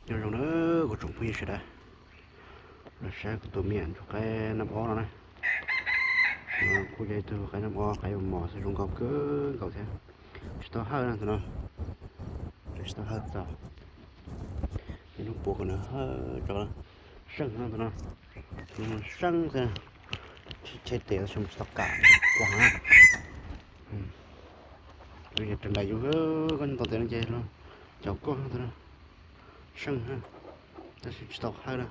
Nyob zoo na kuv tsoom phooj ywg sawv daws, los saib kuv tus me nyuam ntsuag qaib nab ob no na. Kuj yog ib tug qaib nab ob qaib mos mos xwb, zoo nkauj kawg nkaus thiab. Tsis tau hawj na tus no, tsis tau hawj txaus. Ib hnub puav kom nws hawj tso, seej no tus no, seej xwb. Cheb tes tab sis tsis tau kam quas na. Raws nraim yus, koj nyob tau tes no ces los caum koj tus no, seej na, tab sis tsis tau hawj na.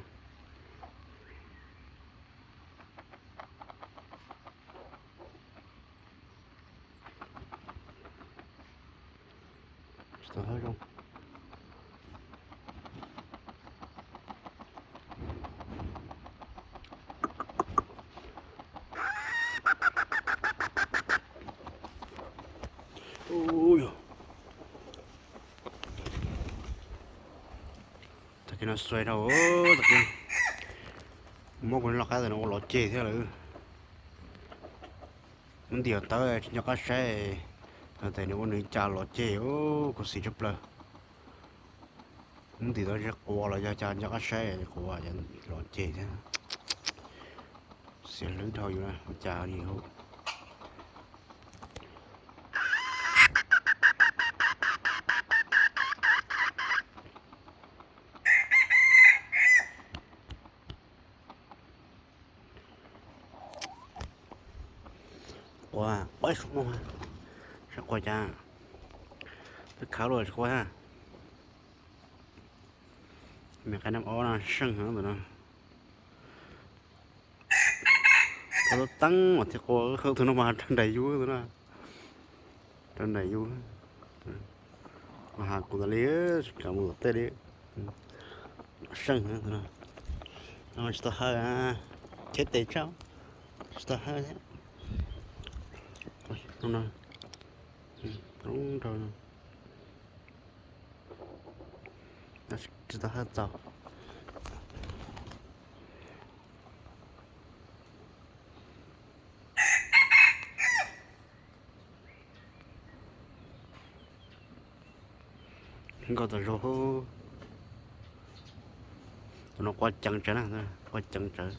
Tsis tau hawj zoo. Tag kis no xuav dhau, tag kis muab kuv lub qab tes no ua lov ceg thiab lawm. Muab ntim tawv tsis nco qab saib, tes nws ua nws cas lov ceg, khuv xim tshaj plaws. Muab ntim tawv tsis quav los yog cas nco qab saib, quav lov ceg thiab. Xiam hlwb dhau yus na, ua cas li hauv. Quav, quav ib su moo, saib quav cas, twb khav luaj tsis quav thiab. Me qaib nab ob no seej heev ntawm no. Quav tub teeb mas thiaj quav, tus no mas rau nraim yus tus no, rau nraim yus. Mas has kuv tas li, tsis kam mus tom tej li. Seej heev tus no, tsis tau hawj, cheb tes tshaj, tsis tau hawj thiab. Rau, tsis tau hawj txaus. Nkauj tas zog. Tus no quav ceev tsawv na, quav ceev tsawv.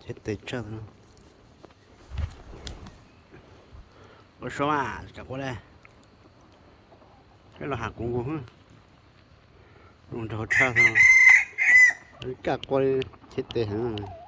Cheb tes tshaj no. Ua suab mas, kam quav li. Peb los has kuv nkaus, zoo nraug tshaj no. Kaj quav li, cheb tes heev.